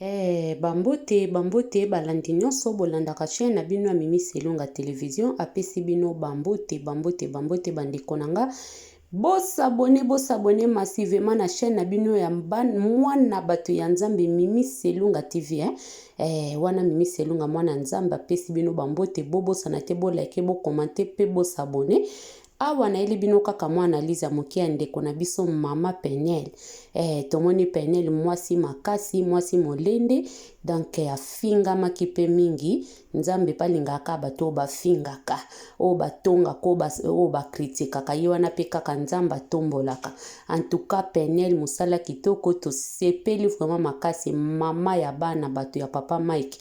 Eh ba mbote ba mbote balandi nionso bolandaka chaine na bino ya Mimi Selunga television apesi bino ba mbote ba mbote ba mbote ba ndeko na nga bo s'abonner bo s'abonner massivement na chaine na bino ya mwana bato ya Nzambe Mimi Selunga TV eh? Eh, wana Mimi Selunga mwana Nzambe apesi bino ba mbote bobosana te bo like bo commenter pe bo s'abonner. Awa nayeli bino kaka mwa analyse ya moke ya ndeko na biso mama Penielle. Eh, tomoni Penielle mwasi makasi, mwasi molende, donc afingamaki pe mingi. Nzambe pe alingaka kaka bato oyo bafingaka, oyo batongaka, oyo ba critiquaka. Ye wana pe kaka Nzambe atombolaka. En tout cas Penielle mosala kitoko, tosepeli vraiment makasi. Mama ya bana bato ya papa Mike.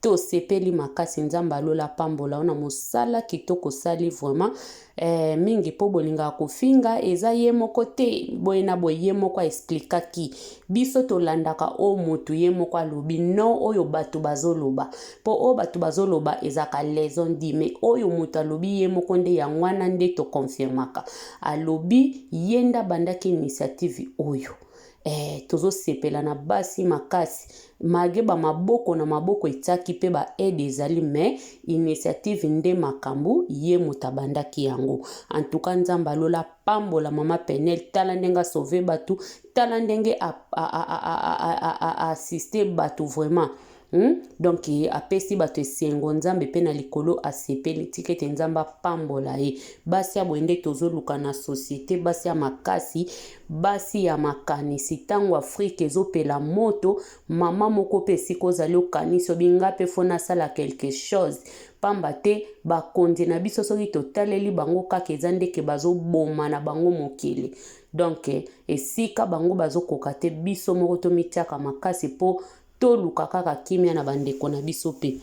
Tosepeli makasi nzambe ya lola apambola yo na mosala kitoko osali vraiment eh, mingi po bolingaka kofinga eza ye moko te boye na boye ye moko aexplikaki biso tolandaka oyo motu ye moko alobi non oyo bato bazoloba po oyo bato bazoloba ezalaka les on dit mais oyo moto alobi ye moko nde yango wana nde toconfirmaka alobi ye nde abandaki initiative oyo. Eh, tozosepela na basi makasi malgre ba maboko na maboko etiaki pe ba aide ezali mais initiative nde makambo ye moto abandaki yango. En tout cas Nzambe ya lola apambola mama Penielle, tala ndenge a sauver batu, tala ndenge a, a, a, a, a, a, a, a assister batu vraiment. Hum? Donc apesi bato esengo, Nzambe pe na likolo asepeli. Tika ete Nzambe apambola ye. Basi ya boye nde tozoluka na societe, basi ya makasi, basi ya makanisi. Tango Afrique ezopela moto, mama moko pe esika ozali okanisi obi nga pe faut nasala quelque chose. Pamba te bakonzi na biso soki totaleli bango kaka eza nde ke bazoboma na bango mokili. Donc esika bango bazokoka te, biso moko tomitiaka makasi po Toluka kaka kimia na ba ndeko na biso pe.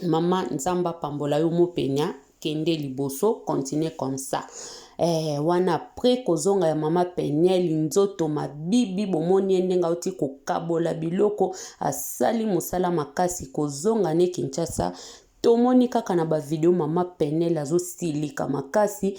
Maman nzambe apambola yo mopenia kende liboso continue comme ça. Eh, wana après kozonga ya mama Penielle nzoto mabibi bomoni ye ndenge auti kokabola biloko asali mosala makasi kozonga ne Kinshasa tomoni kaka na ba video mama Penielle azosilika makasi.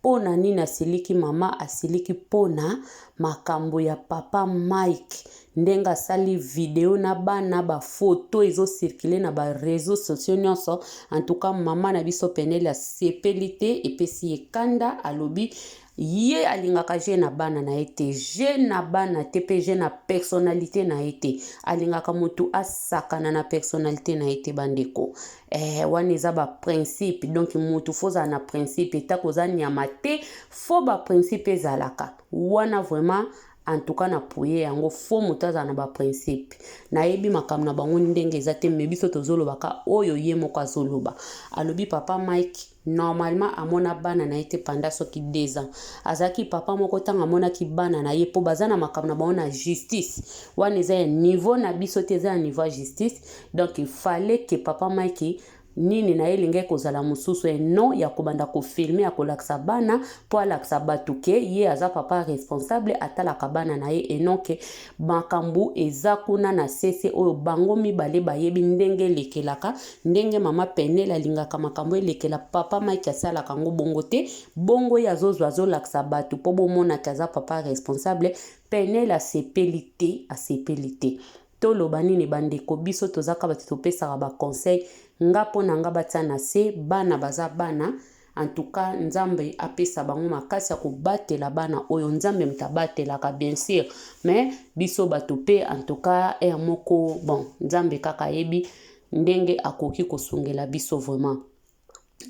Pona nini asiliki mama asiliki pona makambo ya papa Mike ndenge asali video na bana ba photo ezo circule na ba reseaux sociaux nyonso en tout cas mama na biso Penielle asepeli te epesi ye kanda alobi ye alingaka jeu na bana na ye te jeu na bana te pe jeu na personnalite na ye te alingaka motu asakana na personnalite na ye te bandeko. Eh, wana eza ba principe donc mutu fo ozala na principe etako oza nyama te fo ba principe ezalaka wana vraiment en tout cas na puye yango fo moto azala na ba principe nayebi makambo na bango ndenge eza te me biso tozolobaka oyo ye moko azoloba alobi papa Mike normalement amona bana na ye te panda soki 2 ans azalaki papa moko ntango amonaki bana na ye mpo baza na makambo na bango na justice wana eza ya niveau na biso te eza ya niveau ya justice. Donc il fallait que papa Mike nini na ye elingaki kozala mosusu et non ya kobanda kofilme ya kolakisa bana mpo alakisa bato ke ye aza papa responsable atalaka bana na ye et non ke makambo eza kuna na sese oyo bango mibale bayebi ndenge elekelaka ndenge mama Penielle alingaka makambo elekela papa Mike asalaka yango bongo te bongo ye azozwa azolakisa bato mpo bomonake aza papa responsable. Penielle asepeli te asepeli te. Toloba nini ba ndeko biso toza kaka batu topesaka ba conseil nga pona nga batia na se bana baza bana en tout cas nzambe apesa bango makasi ya kobatela bana oyo nzambe moto abatelaka bien sur mais biso batu pe en tout cas heure moko bon nzambe kaka ayebi ndenge akoki kosungela biso vraiment.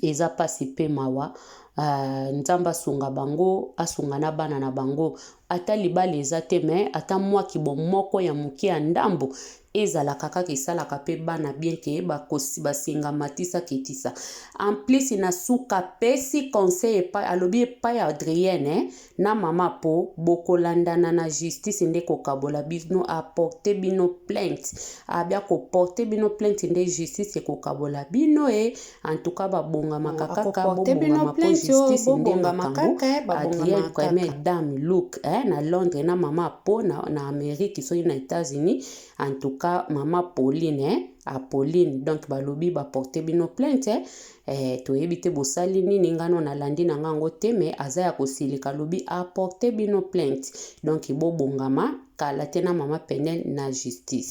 Eza pasi pe mawa euh, nzambe asunga bango asunga na bana na bango ata libala eza te mais ata mwa kibomoko ya moke ya ndambo ezalaka kaka esalaka pe bana bien ke basenga matisa kitisa en plus na suka apesi conseil epai alobi epai ya Adrienne eh, na mama po bokolandana na justice nde kokabola bino a porte bino plainte abia ko porte bino plainte nde justice ekokabola bino e en tout cas babongamaka kaka bobongama po justice nde makambo Adrienne première dame look eh, na Londres na mama po na, na Amérique soki na États-Unis en tout cas mama Pauline eh, Apolline donc balobi ba porte bino plainte eh, Eh, toyebi te bosali nini nga no nalandi na nga yango te mais aza ya kosilika alobi aporte bino plainte donc bobongama kala te na mama Penielle na justice.